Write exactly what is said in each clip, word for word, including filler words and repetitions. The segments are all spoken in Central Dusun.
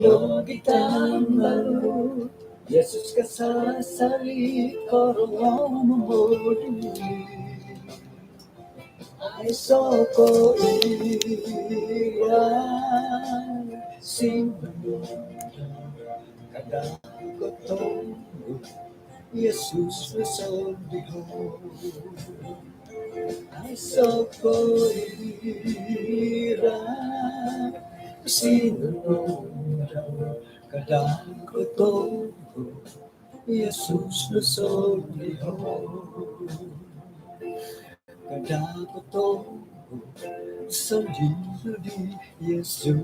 Logi tambalut, Yesus kasasari korongou momoduli. Aiso ko ira, simbalut kada ko tonggo, Yesus no sondiho. Aiso ko ira, sinunudau kada ko tonggo, Yesus no sondiho. Kada ko tonggo, sondiho di Yesus.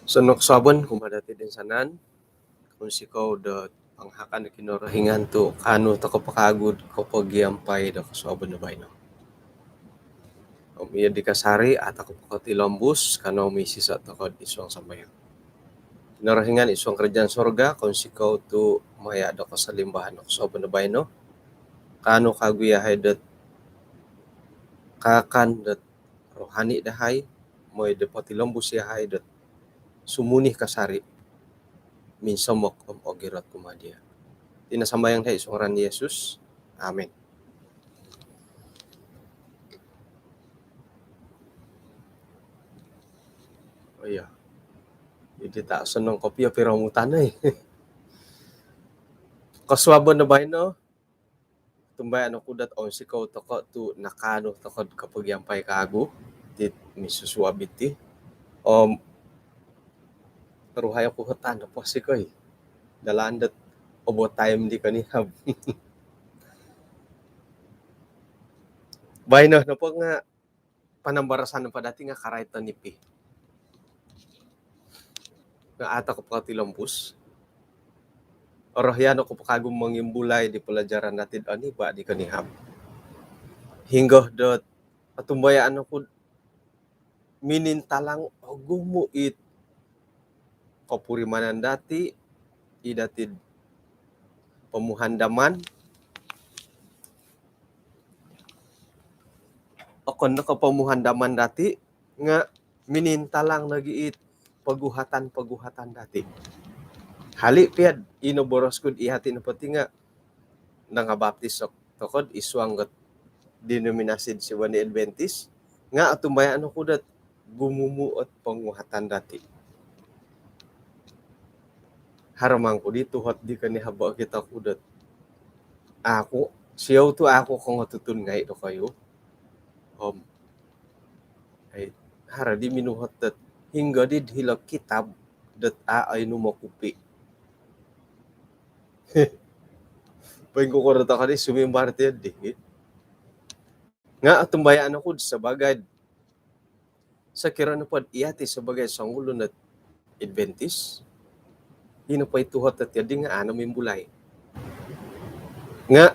Osonong kosuabon kumaa dati toinsanan. Kounsikou do panahakan do Kinorohingan tu kaanu tokou po kagu do kopogiampai do kosuabon do baino. Om iya di kasari, au tokou po kotilombus, kanou misisa tokou id suang sambayang. Kinorohingan id suang kerajaan sorga, kounsikou tu maya do kosolimbahan do kosuabon do baino. Kaanu kagu yahai dot kaakan dot rohani dahai, mooi do potilombus yahai dot sumuni kasari minsomok om ogirot kumaa dia. Iti no sambayang dahai id suang ngaran Yesus. Amin. Oh iya. Jadi tak senang kopi ya piromutan ai. Kosuabon do baino, tumbayaan oku dot onsikou tokou tu nakaanu tokou do kopogiampai kagu dit misusuab iti. Om ruhai oku hotan do posikoi. Dalan dot overtime di konihab. Baino nopo nga panambarasan nopo dati nga karait tonipi. Nga au tokou po kotilombus. Orohian oku po kagu mongimbulai di pelajaran dati do oniba di konihab. Hinggo dot otumbayaan oku minintalang ogumu it kopurimanan dati, i dati pomuhandaman. Okon no ko pomuhandaman dati, nga minintalang nogi it poguhatan-poguhatan dati. Hali pia do ino boros ku do iyati nopo ti nga nangabaptis tokou id suang dot denominasi di Seventh Day Adventist, nga otumbayaan oku dot gumumu ot ponguhatan dati. Haro mangku di tuhot di konihab okito ku dot au oku, siou tu au oku kongotutun ngai dokoyu. Om ai, haro di minuhot dot hinggo di hilo kitab dot au oinum o kupi. Poingkukuro tokou di sumimbar ti di. Nga otumbayaan oku sebagai, sokiro nopo do iyati sebagai songulun dot Adventist, ino po i tuhot dot iyadi nga au no mimbulai. Nga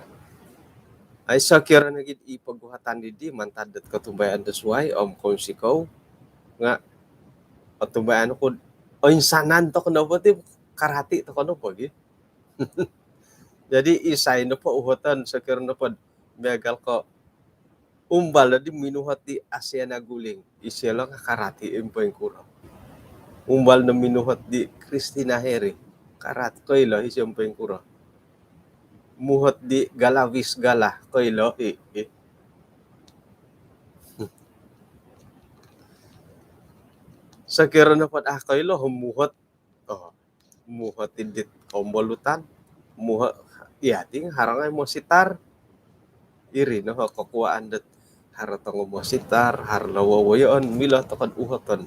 ai, sokiro nogi i poguhatan didi mantad dot kotumbayaan do suai om kounsikou, nga otumbayaan oku do oinsanan tokou nopo ti karati tokou nopo gi. Jadi isai nopo uhoton, sokiro nopo do miagal ko umbal di minuhot di Asiana Guling, isio lo nga karati om poingkuro. Umbal no minuhot di Christina Heri, karat koilo isio om poingkuro. Muhot di Galawis Gala, koilo i, i. Sokiro nopo do au koilo, muhot, oh, muhot dit kombolutan, muhot, iya, ting haro ngai mositar. Iri no kokuaan dot haro tongo mositar, haro lo wowoyoon, milo tokou do uhoton.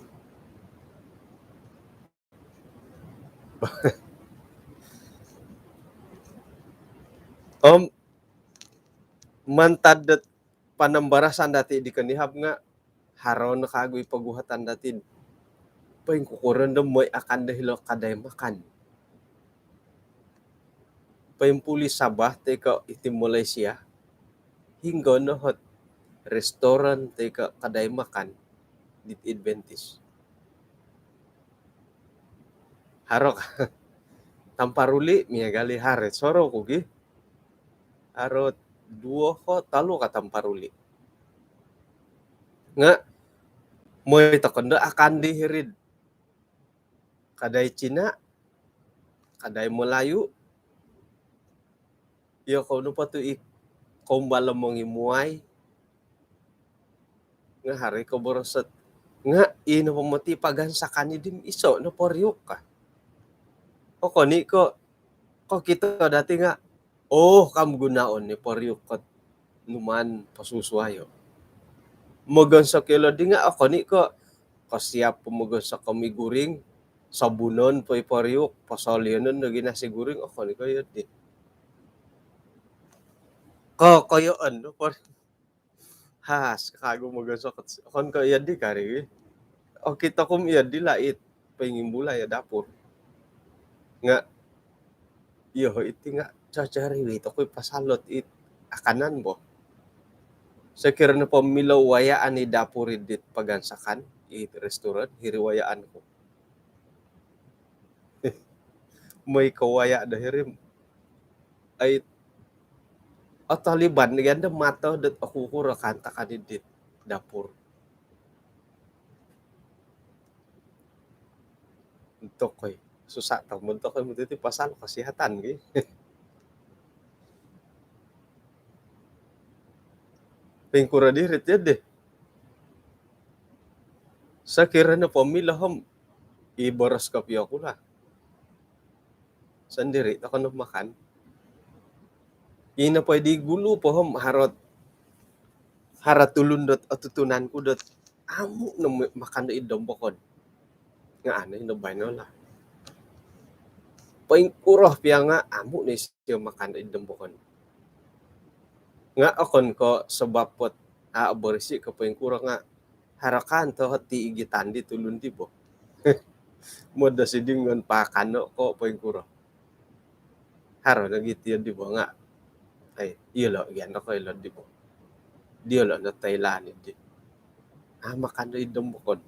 Om mantad dot panambarasan dati di konihab nga haro no kagu i poguhatan dati. Poingkukuro do mooi akan do hilo kadai makan. Poimpuli Sabah toi ko iti Malaysia, hinggo no ot restoran toi ko kadai makan di Adventist. Haro ka Tamparuli, miagal i haro sorou ku gi. Haro duo ko tolu ka Tamparuli. Nga moi toko ndo akan di hiri'd kadai Cina, kadai Melayu. Iyokou nopo tu i koumbal o mongimuai. Nga haro i koboros ot, nga i nopo moti pagansakan i di om iso no poriuk ka. Okon i ko kokito dati nga, oh, kam gunoon ni poriuk ot numaan posusuayo. Mogonsok ilo di nga okon i ko kosiap po mogonsok ko miguring, sabunon po i poriuk, posolionon nogi nasi guring, okon i ko iyo di. Ko koyoon no poriuk. Has, kagu mogonsok ot, okon ko iyo di kari. Okito ku om iyo di lah it poingimbulai o dapur. Nga iyo iti nga cocoriwi toko i pasal ot it akanan bo. Sokiro nopo milo wayaan i dapur i dit pagansakan, i restoran, hiri wayaan ku. Moi ko waya do hiri om, ai, otoliban gia do mato dot okukuro kaantakan i dit dapur. Untuk koi, susah tau untuk koi moti pasal kesihatan gi. Poingkuro diri ti di. Sokiro nopo milo om i boros kopio ku lah. Sondiri toko no makan. Ino po di gulu po om haro ot, haro ot tulun dot otutunan ku dot amu no makan do id dombokon. Nga anu ino baino lah. Poingkuro pia nga amu no isio makan do id dombokon. Nga okon ko sabab ot a, oborisi ko poingkuro nga haro kanto ot igitan di tulun di bo. Modosi di ngon paakano ko poingkuro. Haro nogi ti di bo nga, ai, iyolo gia no koilo di bo. Diolo no toilaan di. A, makan do id dombokon.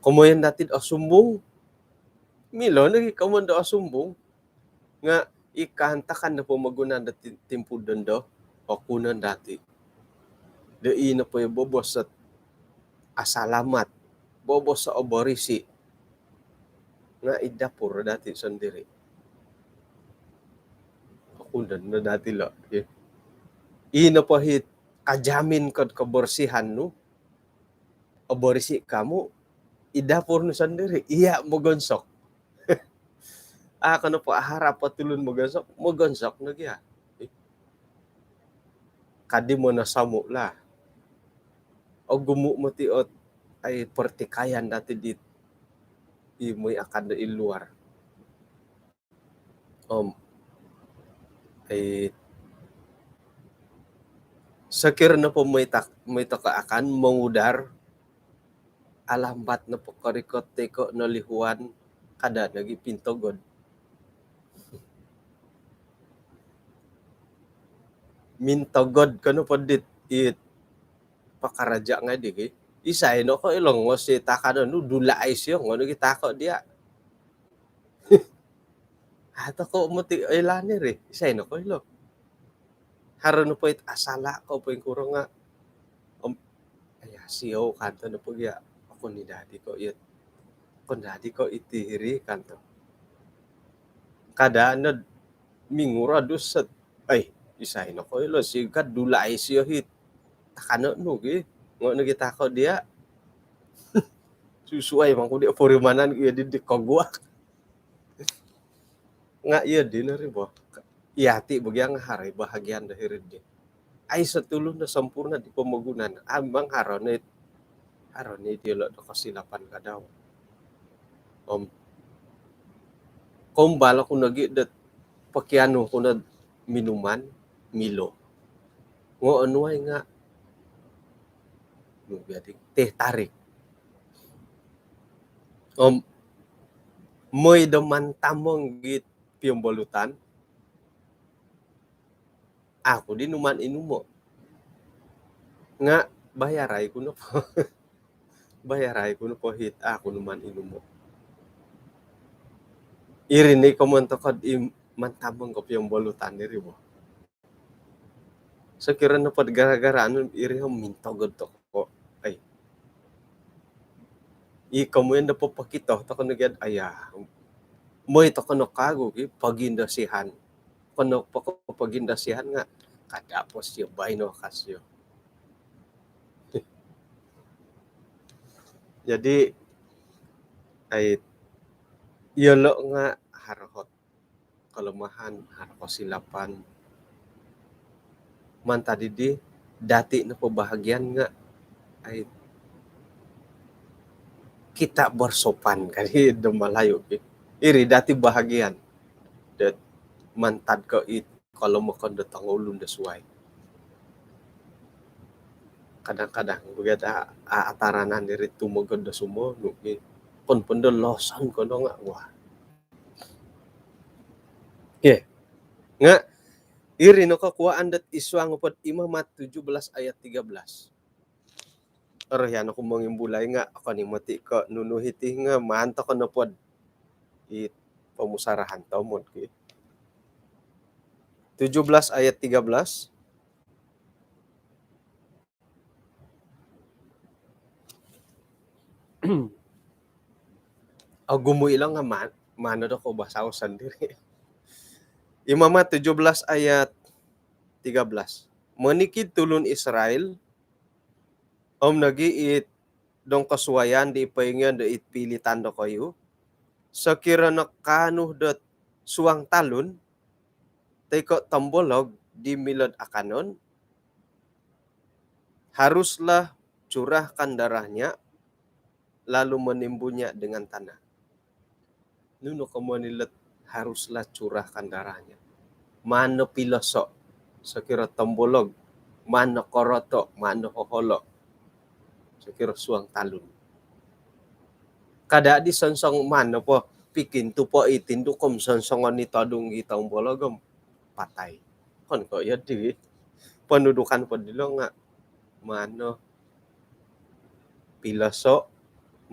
Komoyon dati do osumbung. Milo nogi komoyon do osumbung. Nga i kaantakan do pomogunan do ti-, timpu dondo, okunon dati. Do i nopo i bobos ot asalamat, bobos ot oborisi. Nga id dapur dati sondiri. Okunon no dati lo. I nopo it kajamin ko do kebersihan nu, oborisi ko amu, id dapur nu sondiri, iya mogonsok. A, okon nopo a harap ot tulun mogonsok, mogonsok nogi a. Kadi monosomu lah. Ogumu moti ot, ai, pertikaian dati dit i moi akan do id luar. Om, ai, sokiro nopo moi tak-, moi toko akan mongudar, alambat nopo korikot toi ko nolihuan, kada nogi pintogod. Mintogod ko nopo dit it pakaraja ngai di ki. Isai no koilo ngosi takano nu, dulai sio, ngono gi tako dia. A, toko moti oilaan iri, isai no koilo. Haro nopo it asala ko poingkuro nga, om, aya, sio kanto nopo gia, okon i dadi ko iyo, okon dadi ko iti iri kanto. Kada no minguro do sot, ai, isai no koilo, sigad dulai sio it takano nu gi, ngono gi tako dia. Susuai mangku di opurimanan ku iyo di, di koguak. Nga iyo di no ri bo. Iyati bo gia nga haro i bahagian do hiri di. Aiso tulun do sempurna di pomogunan. Amang haro no it, haro no i diolo do kosilapan kadau. Om, koumbal oku nogi dot pokianu ku no minuman, milo. Ngo onuai nga, nu, jadi teh tarik. Om, moi do mantamong git piombolutan. Aku di numan inumo. Nga bayarai ku nopo. Bayarai ku nopo hiti, aku numan inumo. Iri ni komoyon toko di mantamong kopio om bolutan iri bo. Sokiro nopo do gara-gara anu iri om mintogod toko. Ai. I komoyon do popokito toko nogi, aya. Moi toko no kagu ki pogindosihan. Kono poko pogindosihan nga kada po sio baino ka sio. Jadi, ai, iyolo nga haro ot kelemahan, haro kesilapan. Mantad diri, dati nopo bahagian nga, ai, kita bersopan kan, i do Malayu ki. Iri dati bahagian. Do mantad ko it kalau makan do tongoulun do suai. Kadang-kadang bagi do a, a, ataranan diri tumogod do sumonu ki. Kon pondo loson kono nga, wah. Okey. Nga iri no kokuaan dot id suang nopo do Imamat tujuh belas ayat tiga belas. Orohian oku mongimbulai nga okon i moti ko nunu hiti nga maan toko nopo do i pomusarahan tomod ki. Tujuh belas ayat tiga belas. Ogumu ilo nga ma-, maan no do kobasao sendiri. Imamat tujuh belas ayat tiga belas. Monikid tulun Israel, om nogi it dongkosuayan di poingion do it pialitan dokoyu, sokiro no kaanu dot suang talun, toi ko tombolog di milo do akanon, haruslah curahkan darahnya, lalu menimbunnya dengan tanah. Nunu komoyon ilo do haruslah curahkan darahnya? Maan no piloso, sokiro tombolog, maan no koroto, maan no hoholo, sokiro suang talun. Kada di sonsong maan nopo pikintupo i tinduk om sonsongon i todung i tombolog om patai. Okon ko iyo di. Pontudukan po dilo nga maan no piloso,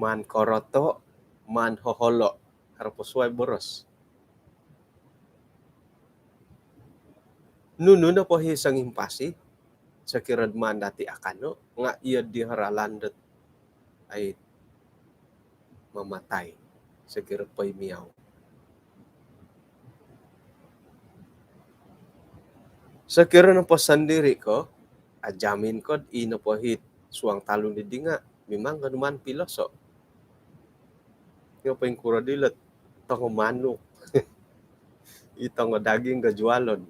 maan koroto, maan hoholo. Haro po suai boros. Nunu nopo i songimpasi, sokiro do maan dati akano, nga iyo di ralan dot, ai, mamatai, sokiro poimiau. Sokiro nopo sendiri ko, ajamin ko do i nopo it suang talun diri nga mimang ko maan piloso. Nga poingkuro dilo do tongo manuk, i tongo daging ko jualon.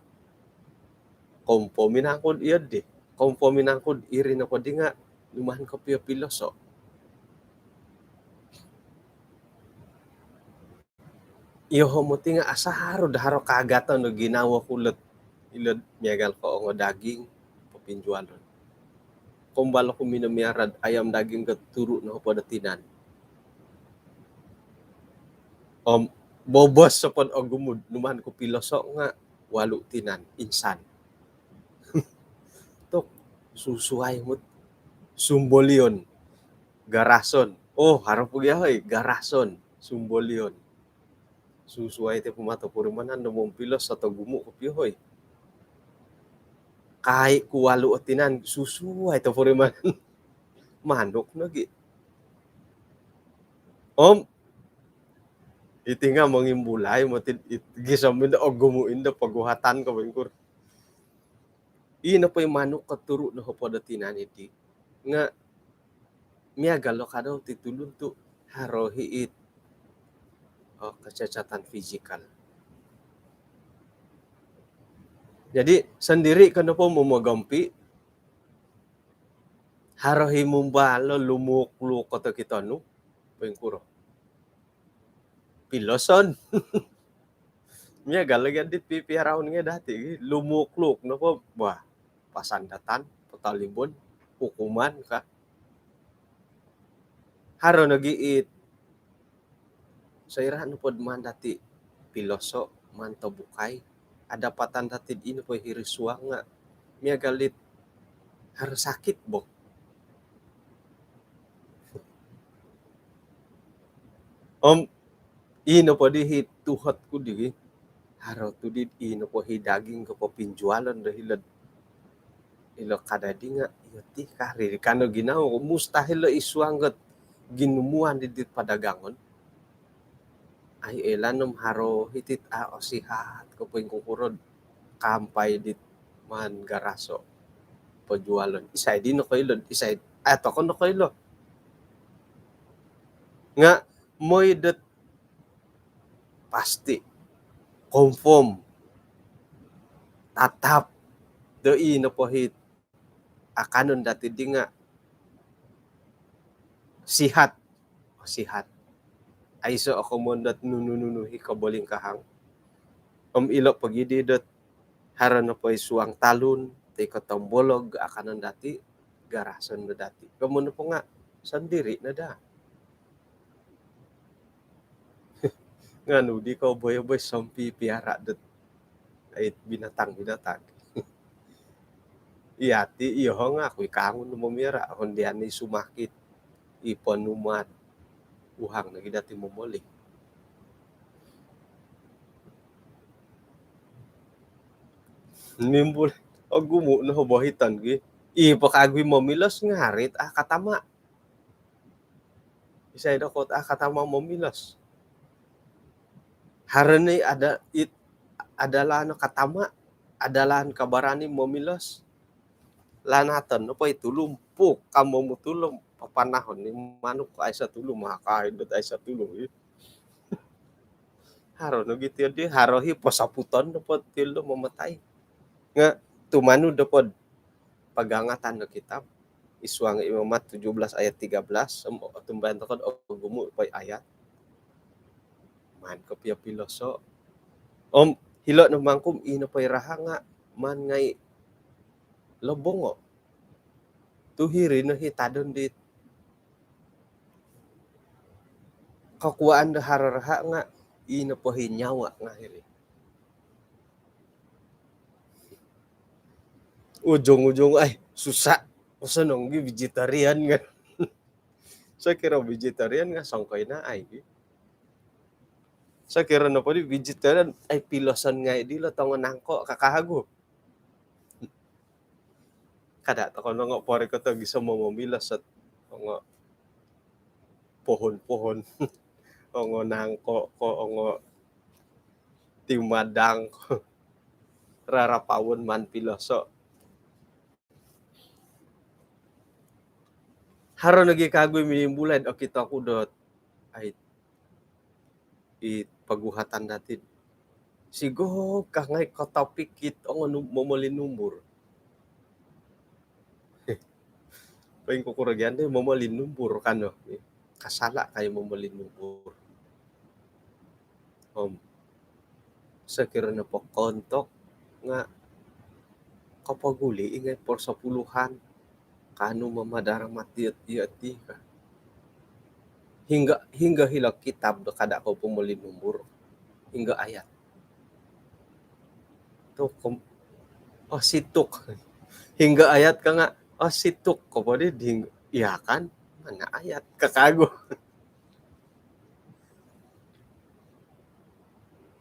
Kompo minangkud iyo di. Kompo minangkud iri nopo di nga maan kopio piloso. Iyoho moti nga asaru do haro kaagaton do ginawo ku ilo do, ilo do miagal ko ongo daging popinjualon. Kombal oku minomiara do ayam daging ko turu no hopod do tinan. Om bobos hopod ogumu do maan ku piloso nga walu tinan, insan. Tok, susuai moti. Sumbolion. Garason. Oh, haro po gia, hoi, garason. Sumbolion. Susuai ti po maan topurimanan do mompiloso, togumu kopio, hoi. Kai ku walu o tinan, susuai topurimanan. Manuk nogi. Om iti nga mongimbulai moti it, gisom indo ogumu indo poguhatan ko poingkuro. I nopo i manuk ko turu no hopod do tinan iti nga miagal lo kadau ti tulun tu haro i it, oh, kecacatan fizikal. Jadi sendiri ko nopo momogompi, haro i mumbal lo lumuuk-luuk koto kito nu, poingkuro? Piloson. Miagal lagi di pi-, piaraon ngai dati, lumuuk-luuk nopo, wah, pasandatan, potalibon, hukuman ka. Haro nogi it, soira nopo do maan dati piloso, maan tobukai, adapatan dati' ino po hiri suang nga' miagal it haro sakit bo. Om ino po di hi tuhot ku di, haro tu di ino po hi daging ko popinjualon do hilo'd ilo kadai di nga' iyo ti kari kano ginawo, mustahil lo i suang got ginumuan di dit padagangon. Ai elan om haro hiti't a' osihat ko poingkukuro'd kaampai dit maan garaso pojualon. Isai di nokoilo, isai a' toko nokoilo. Nga' moi dot pasti, confirm, tatap do i nopo hi akanon dati' di nga' sihat. Sihat. Aiso' o komoyon dot nunu-nunu hi kobolingkahang. Om ilo' pogi di dot haro nopo i suang talun toi ko tombolog akanon dati', garason do dati'. Komoyon nopo nga' sondiri' no daa. Nga' nu di ko boi-boi sompi piara' dot ai binatang-binatang. Iya ti, iyoho' nga' aku i kaangun momiara', hondian i sumakit, i ponumad, uhang nogi dati' momoli. Nimbul, ogumu' no bohiton gi. I po kagu i momilos nga' haro it a' katama'. Isai doko a' katama' momilos. Haro ni ada it, ada laan katama', ada laan kabarani momilos. Lanaton nopo i tulun, puk, kamomu tulun, papanahon ni manuk aiso tulun, makai dot aiso tulun. Haro nogi ti di, haro hi posoputon nopo ti lo mamatai. Nga' tumanud nopo pagangatan do kitab, i suang Imamat tujuh belas ayat tiga belas, om otumbayaan toko' ogumu' po i ayat. Maan kopio piloso'. Om hilo' no mangkum ino po i raha' nga' maan ngai' lobongo'. Tu hiri no hi tadon dit kokuaan do haro raha' nga' ino po hi nyawa nga' hiri. Ujung-ujung ai susa'. Osonong gi vegetarian kan. Sokiro vegetarian nga' songkoi naai gi. Sokiro nopo di vegetarian ai piloson ngai' dilo tongo nangko' kakahagu. Kada' toko' nongo porikoto gisom momilos ot ongo pohon-pohon, ongo nangko' ko, ongo timadang ko, rarapaon maan piloso'. Haro nogi kagu i minimbulai okito ku dot ai i poguhatan dati'. Sigog ka ngai' ko topik it ongo nu-, momoli numbur. Poingkukuro gia di momoli numbur kano. Kasala' kai momoli numbur. Om sokiro nopo kontok nga' kopoguli' i ngai' persepuluhan. Kanu mama daramat iyo ti ka. Hinggo, hinggo hilo kitab do kada' ko pomoli numbur. Hinggo ayat. Tu kom-, oh, situk. Hinggo ayat ka nga', oh, situk ko po di, di hinggo. Iya kan? Mana ayat ka kagu.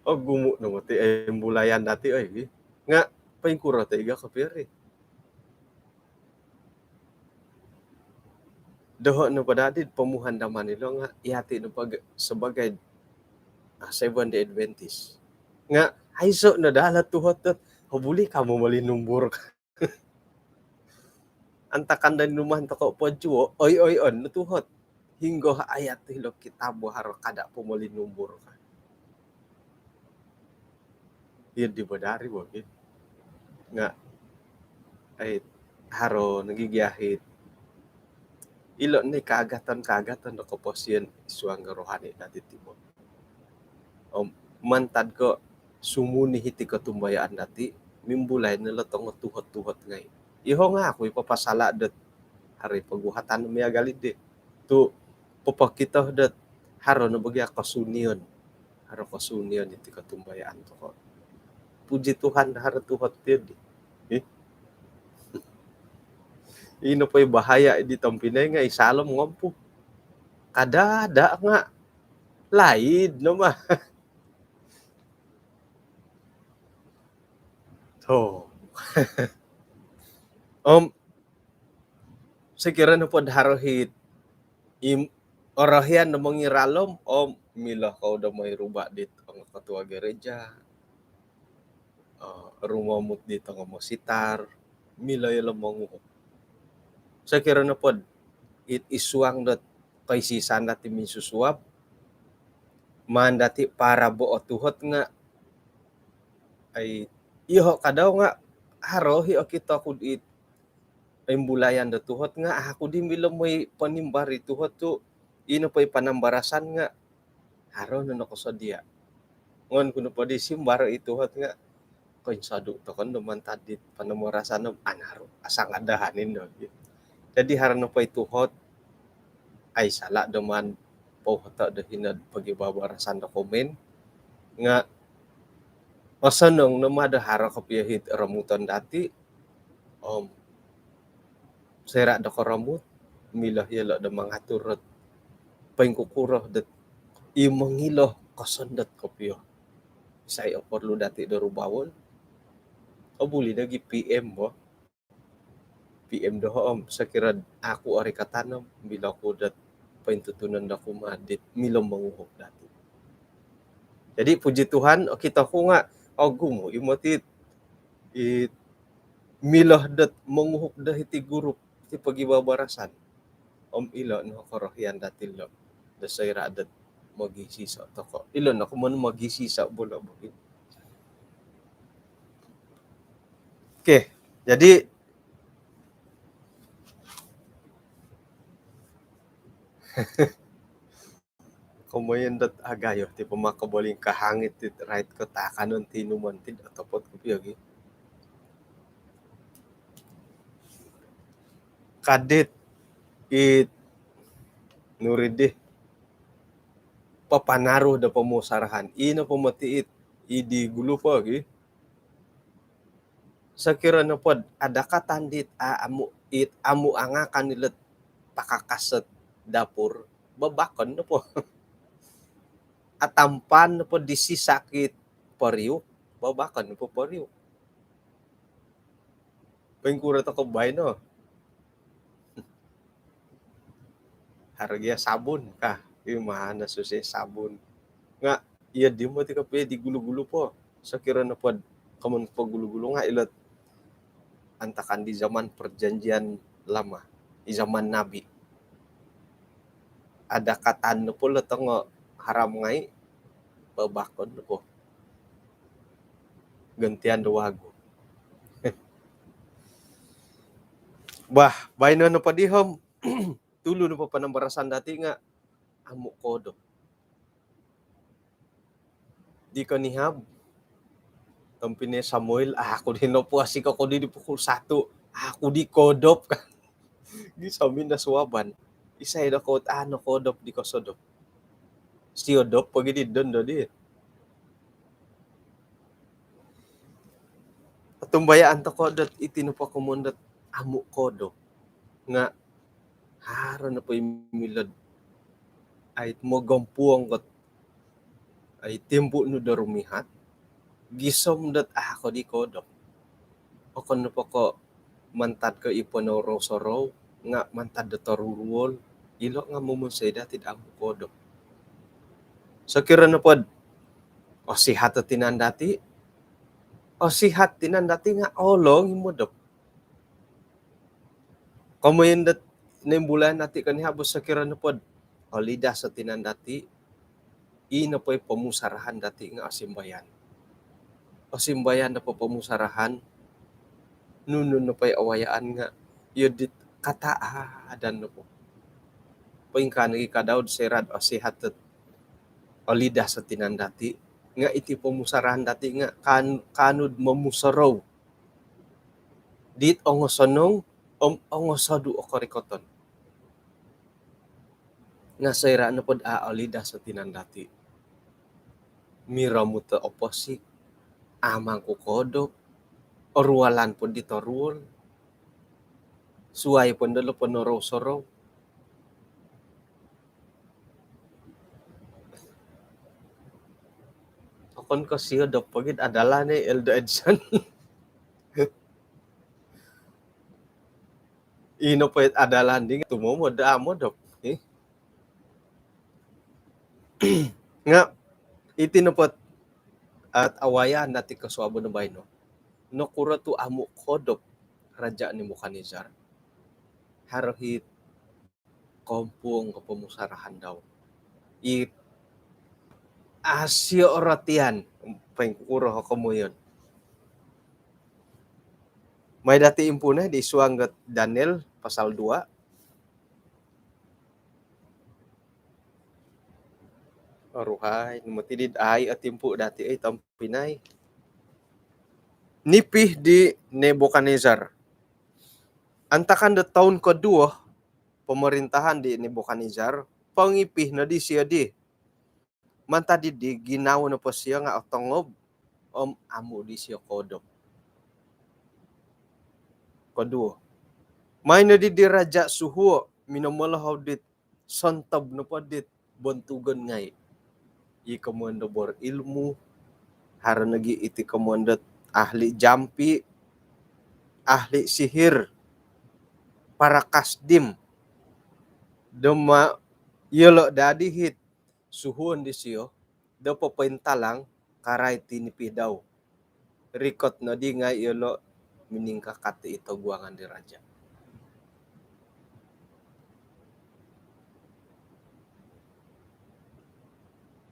Ogumu' no moti ai imbulayan dati' oi. Nga' poingkuro ti iga kopio ri. Doho' nopo dadi pomuhandaman ilo nga' iyati' nopo ga-, sabagai, ah, Seventh Day Adventist. Nga' aiso' no daa lo tuhot dot, oh, buli ka momoli numbur. Antakan do inuman toko' pojuo', oi-oi-on no tuhot. Hinggo ayat hilo kitab bo haro kada' pomoli numbur ka. Iyo di bo dari bo gi. Nga' ai haro nogi gia hi ilo ni kaagatan-kaagatan do koposion suang rohani dati' ti bo. Om mantad ko sumuni hiti kotumbayaan dati', mimbulai no lo tongo tuhot-tuhot ngai'. Iyoho' nga' aku i papasala' dot haro i poguhatan miagal iddi. Tu' popokito dot haro no bo gia kosunion. Haro kosunion iti kotumbayaan toko'. puji Tuhan, haro tuhot ti di. Ih. Ino po i bahaya di tompinai nga' i saalom ngompu. Kada ada nga' laid no ma. To. Om sokiro nopo do haro hiti orohian do mongiralom, om milo kou do moi ruba' dit ongo ketua gereja, eh, rumomut dit ongo mositar, milo iyolo monguhup. Sokiro nopo do it isuang dot koisisan dati minsusuab, maan dati parabo o tuhot nga', ai, iyoho' kadau nga' haro hi okito ku dit imbulayan do tuhot nga' aku di milo moi ponimbar i tuhot tu', ino po i panambarasan nga' haro no nokosodia'. Ngon ku nopo di simbar i tuhot nga' koinsodu' tokon do mantad dit panambarasan om anaru asangadahan indo. Jadi haro nopo i tuhot, ai sala' do maan pouhoto' do hino do pogibabarasan do komen nga' osonong no ma do haro kopio hiti romuton dati. Om soira' do koromut, milo iyolo' do mangatur dot poingkukuro dot i mongilo kosondot kopio. Isai o porlu dati do rubaon? O buli nogi P M bo. P M doho' om sokiro aku orikatan om milo ku dot pointutunon do kumaa dit milo monguhup dati. Jadi puji Tuhan, okito ku nga' ogumu' i moti i milo dot monguhup do hiti gurup ti pogibabarasan. Om ilo no korohian dati lo do soira' dot mogisiso' toko'. Ilo no komon mogisiso' bolo bo. Okey, jadi komoyon dot agayo ti pama kobolingkahang iti rait ko taakanon ti inumon ti otopot kopio gi. Kadit it nuri di papanaru do pomusarahan. Ino po moti it idi gulu po gi. Sokiro nopo do adakatan dit a-, amu, it amu angakan ilot pakakas dot dapur, babakon nopo. Atampan nopo di sisak it poriuk, babakon nopo poriuk. Poingkuro toko baino? Harga sabun kah? Ih, mana susah sabun. Nga' iyo di moti kopio di gulu-gulu po. Sokiro nopo do komon po gulu-gulu nga' ilot antakan di zaman perjanjian lama, di zaman Nabi. Adakatan nopo lo tongo haram ngai', babakon nopo. Gantian do wagu. Bah, baino nopo di om tulu nopo panambarasan dati nga' amu' koodop. Di konihab, tompinai Samuel, aku di nopuasi ko kodi di pukul satu, aku di koodop ka. Gisom indo suaban. Isai do koot ano koodop di kosodop? Siodop po gi di dondo di. Otumbayaan toko dot iti nopo komon dot amu' koodop nga' haro nopo i milo do ai mogompuong kot ai timpu nu do rumihat, gisom dot a' ko di koodop. Okon nopo ko' mantad ko i ponorou-sorou nga' mantad do toruruol, ilo' nga' momonsoi dati do amu' koodop. Sokiro nopo do osihat o tinan dati, osihat tinan dati nga' olong i modop. Komoyon dot nimbulai dati konihab, sokiro nopo do olidas o tinan dati, ii nopo i pomusarahan dati nga' osimbayan. Osimbayan nopo pomusarahan, nunu nopo i awayaan nga' iyo dit kataadan nopo. Poingkaa nogi kadau do soira' do osihat dot olidas o tinan dati nga' iti pomusarahan dati nga' kaan-, kaanu do momusorou dit ongosonong om ongosodu' o korikoton. Nga' soira' nopo do a' olidas o tinan dati, miromut o oposik, Amang ku kodop. Oruolan po di toruol. Suai po ndolo po norou-sorou. Okon ko siodop po gid adalah ni Elder Edson. Ino po adalah ndi nga tumomod daa modop. Eh? Nga iti nopo at awayaan dati kosuabon baino. Nokuro tu amu kodop Raja Nebukadnezar? Haro hit kompung ko pomusarahan dau. I asio orotian poingkuro komoyon. Mai dati impuno di suang got Daniel pasal dua. Aruhai, moti di ai atimpu dati ai tompinai. Nipi di Nebukadnezar. Antakan do toun koduo pomorintahan di Nebukadnezar, pongipi no disio di. Mantad di ginawo nopo sio nga otongob om amu disio kodop. Koduo. Mai no di di raja suhuo minomolohou dit sontob nopo dit bontugon ngai. I komoyon do borilmu, haro nogi iti komoyon dot ahli jampi, ahli sihir, para kasdim. Doma yolo dadi hit suhuon disio do popointalang karai ti nipi dau. Rikot nodi ngai yolo miningkakat i toguangan di raja.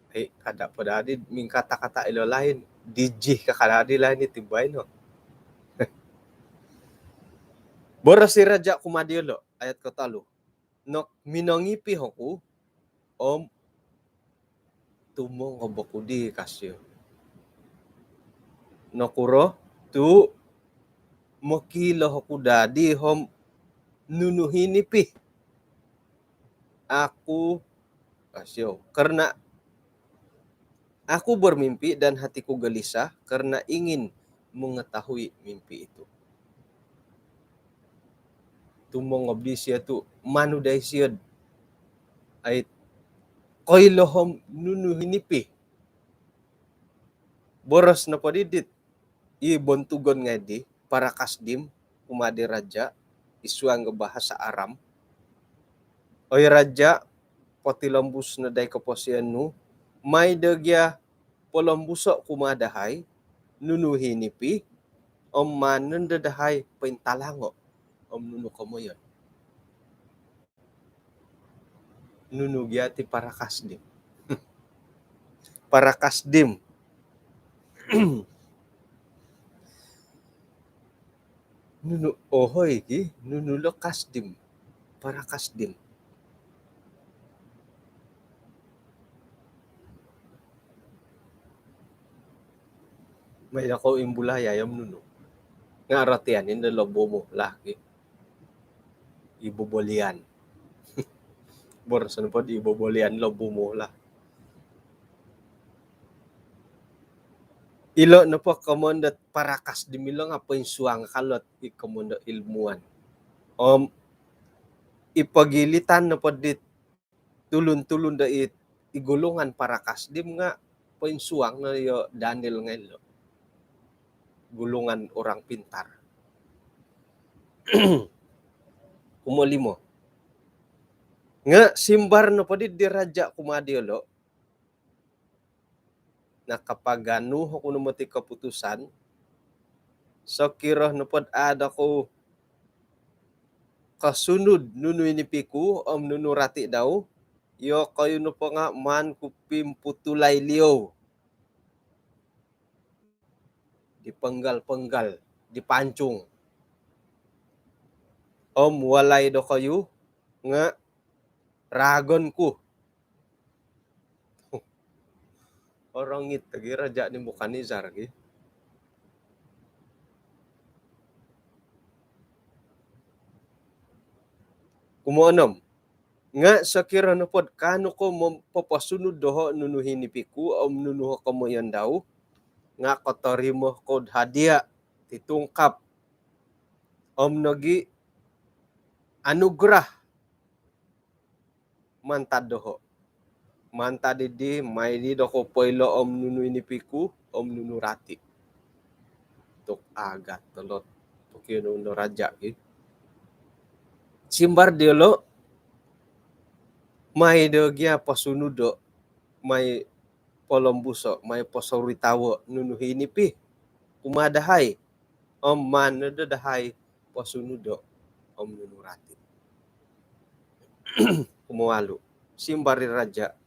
Eh, kada po dadi mingkata-kata ilo lain. Dijih ka kada di lain iti baino. Boros i raja kumaa diolo, ayat kotolu. Nok minongipi oku, om tumongob oku di kasio. Nokuro tu mokiilo oku dadi om nunu i nipi. Aku kasio. Karena aku bermimpi dan hatiku gelisah karena ingin mengetahui mimpi itu. Tumongob disio tu manu dai sio. Ai koilo om nunu i nipi. Boros nopo di dit i bontugon ngai di para kasdim kumaa di raja i suang got bahasa Aram. Oi raja, potilombus no dai koposion nu, mai do gia polombuso kumaa dahai nunu i nipi, om maan nondo dahai pointalango om nunu komoyon. Nunu gia ti para kasdim? Para kasdim. Nunu ohoi ki, nunu lo kasdim? Para kasdim. Mai do kou imbulai om nunu. Nga ratian indo lobu mu lah ki. Ibu bolian. Boros nopo di ibu bolian lobu mu lah. Ilo nopo komoyon dot para kasdim ilo nga poinsuang kalot i komoyon dot ilmuwan. Om i pogilitan nopo dit tulun-tulun do i, i golongan para kasdim nga poinsuang no iyo Daniel ngai lo. Golongan orang pintar. Kumolimo. Nga simbar nopo di di raja kumaa diolo, nakapaganu oku no moti keputusan, sokiro nopo dot ada kou kosunud nunu i nipi ku om nunu rati dau, iyokoyu nopo nga maan ku pimputulai liou. Dipenggal-penggal, dipancung. Om walai dokoyu nga raagon ku. Orongit lagi Raja Nebukadnezar lagi. Kumoonom. Nga sokiro nopo dot kaanu kou poposunud doho nunu i nipi ku om nunu o komoyon dau, nga' kotorimo kou'd hadiah ti tungkap om nogi' anugerah mantad doho'. Mantad iddi, mai di dokou poilo om nunu i nipi ku om nunu rati. Tu' agat tolot pokionuon do raja' ki. Simbar diyolo', mai do gia posunudo', mai polombuso', mai posoritawo' nunu i nipi kumaa dahai. Om maan no do dahai posunudo' om nunu rati. Kumowalu, simbar i raja',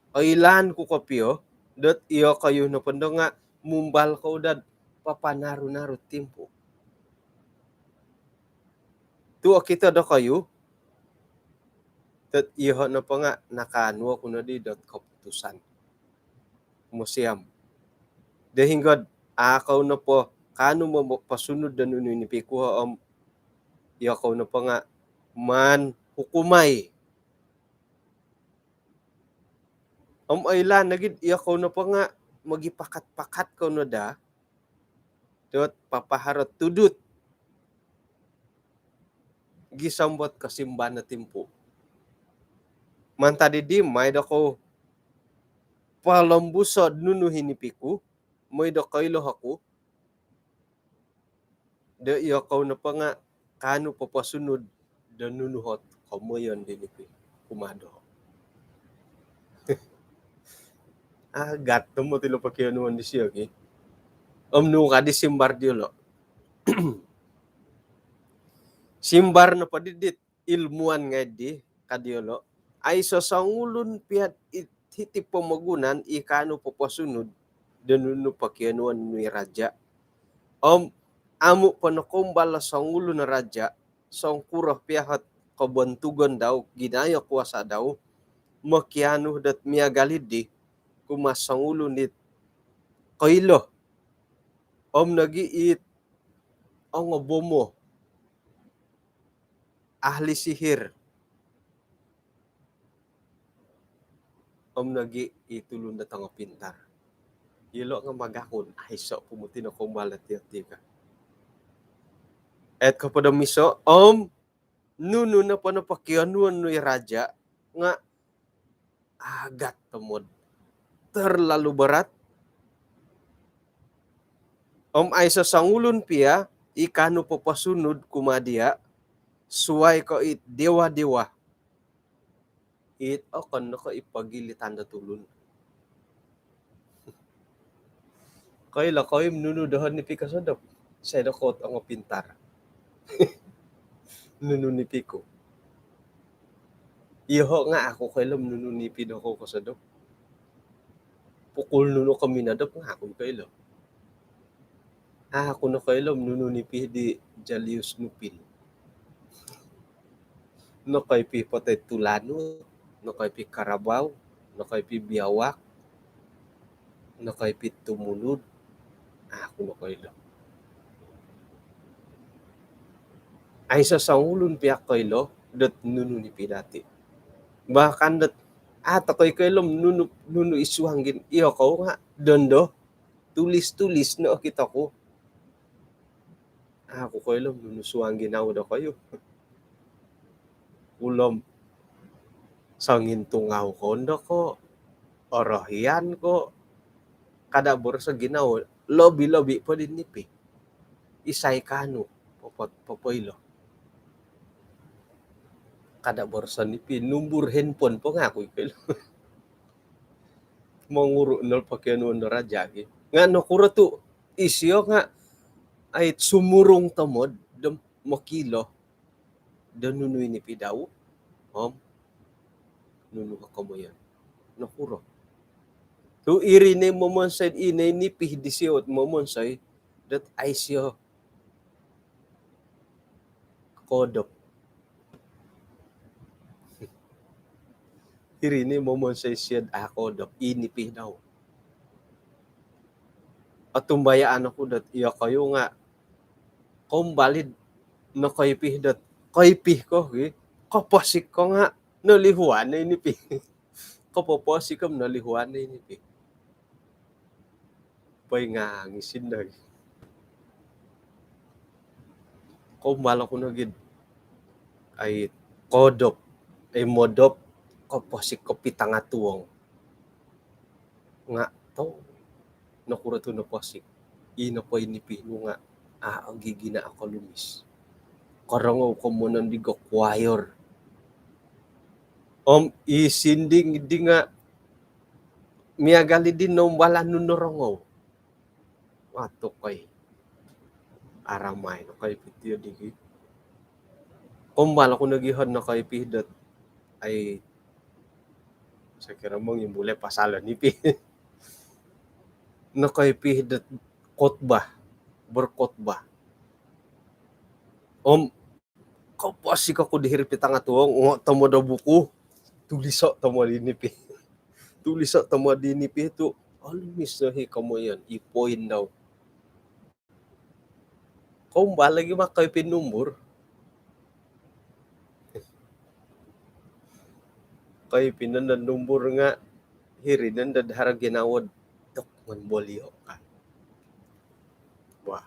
oilaan ku kopio dot iyokoyu nopondo nga' mumbal kou dot papanaru-naru timpu. Tu' okito dokoyu dot iyoho' nopo nga' nakaanu oku noddi dot koputusan mosiam. Do hinggod a' kou nopo kaanu moposunud do nunu i nipi ku om iyokou nopo nga' maan hukumai. Om oilaan nogi'd iyokou nopo nga' mogipakat-pakat kou no daa dot papaharo' tudut gisom dot kosimban o timpu. Mantad iddi, mai dokou polombuso'd nunu i nipi ku, moi do koilo oku do iyokou nopo nga' kaanu poposunud do nunu ot komoyon di nipi kumaa doho'. Agat tomod ilo pokionuon disiyo ki. Om nunu kaddi simbar diyolo'? Simbar nopo di dit ilmuwan ngai' di, ka diyolo', aiso' songulun pia'd it hiti' pomogunan i kaanu poposunud do nunu pokionuon nu i raja'. Om amu' po nokoumbal o songulun o raja', songkuro pia ot kobontugon dau, ginayo kuasa dau, mokianu dot miagal iddi kumaa songulun it koilo om nogi' it ongobomo, ahli sihir om nogi' i tulun dot ongopintar. Iyolo' nga' magakun, aiso' po moti nokoumbal dot iyo ti ka. Ayat kohopod om iso', om nunu nopo no pokionuon nu i raja' nga' agat tomod, terlalu berat. Om aiso' songulun pia i kaanu poposunud kumaa diya' suwai ko' it dewa-dewa it okon no ko' i pogilitan do tulun. Koilo kou i nunu doho' nipi kosodop? Sai dokoyu ongopintar. Nunu nipi ku? Iyoho' nga' aku koilo nunu nipi dokoyu kosodop. Pukul nunu ko minodop nga' aku koilo. Aku nokoilo nunu nipi di Jalius Nupin. Nokoipi potoid tulanut, nokoipi karabau, nokoipi biawak, nokoipi tumulud, aku nokoilo. Aiso' songulun pia koilo dot nunu nipi dati'. Bahkan dot a' tokou koilo nunu, nunu i suang gin-, iyokou nga' dondo, tulis-tulis no okito ku. Aku koilo nunu suang ginawo dokoyu. Ulom songintungau kondo ko, orohian ko, kada' boroso ginawo, lobi-lobi po di nipi. Isai kaanu popo-, popoilo? Kada' boroso nipi, numbur henpon po nga' aku i koilo. Monguru' no pokionuon do raja' gi. Nga' nokuro tu' isio nga' ai sumurung tomod do mokiilo do nunu i nipi dau om nunu o komoyon. Nokuro? Tu' iri ni momonsoi, i ni nipi disio momonsoi dot ai sio koodop. Iri ni momonsoi sio'd a' koodop, i nipi dau. Otumbayaan oku dot iyokoyu nga' koumbal i'd nokoipi dot koipi ko gi, koposik ko nga' nolihuan no i nipi. Kopoposik ko nolihuan no i nipi. Poingangisin nogi. Kombal oku nogi, ai, kodop, ai, modop, koposik kopitanga tuong. Nga' tu nokuro tu noposik? I nopo i nipi nu nga' a' ogi gina' okolumis. Korongou ko monon di go kuayor. Om i sinding di nga' miagal i di noumbalan nu norongou. Watuk koi. Aramai no koi pitio digi. Kombal oku nogi hon no koi pi dot, ai, sakiro mongimbulai pasal nipi. Nokoi pi dot khotbah, berkhotbah. Om koposik oku di hiri pitanga tuong, ngo' tomod o buku, tuliso' tomod i nipi. Tuliso' tomod i nipi tu olumis no hi komoyon, i poin dau. Kombal lagi ma koi pi numbur. Koi pi nondo numbur nga' hiri nondo haro ginawo dot ngon bolio ka. Wah.